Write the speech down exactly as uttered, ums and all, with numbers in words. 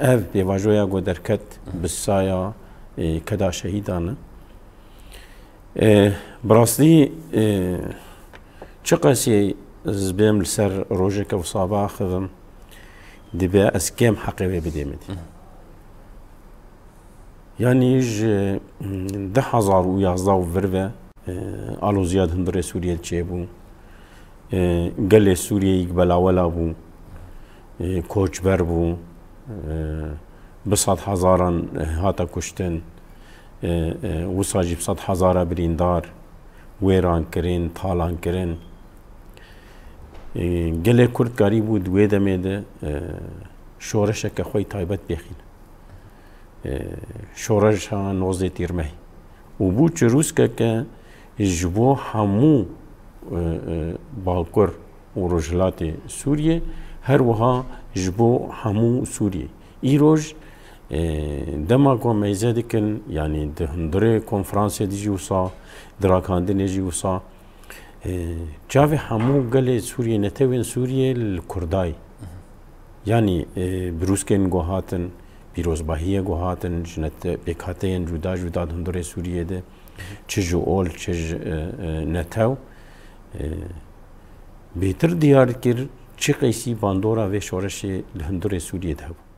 ev pêvajoya ku derket bi saya, e, keda şehîdan e. E, bi rastî, e, çi qesî ez bêm li ser rojeke wisa biaxivim, dibe ez kêm heqê wê bidê min dî. Yanî ji, mm, du hezar û yazdeh û vir ve, e, aloziya di hundirê Sûriyê de çêbû. E, gelê Sûriyeyî belawela bû, e, koçber bû, e, bi sed hezaran, e, hate kuştin, e, e, wisa jî bi sed hezara birîndar, wêran kirin, talan kirin. E, gelê Kurd karîbû di wê demê de, e, şoreşeke xwe yî taybet bêxîne. E, şoreşa nozdeh Tîrmehê. Û bû çirûskeke ji bo hemû, e, e, Bakur û Rojhilatê Sûriyê, her wiha ji bo hemû Sûriyê. Îroj, e, dema ku em meyze dikin, yanî di hundirê konferansê de jî wisa, di rakandinê jî wisa, e, çavê hemû gelê Sûriyê, netewên Sûriyê li Kurdayê. Yanî, e, birûskên ku hatin, pîrozbahiyê ku hatin, ji nete-, pêkhateyên cuda cuda di hundirê Sûriyê de, çi ji ol, çi ji, e, e, netew, e, bêtir diyar dikir çi qeysî bandora vê şoreşê li hundirê Sûriyê de hebû.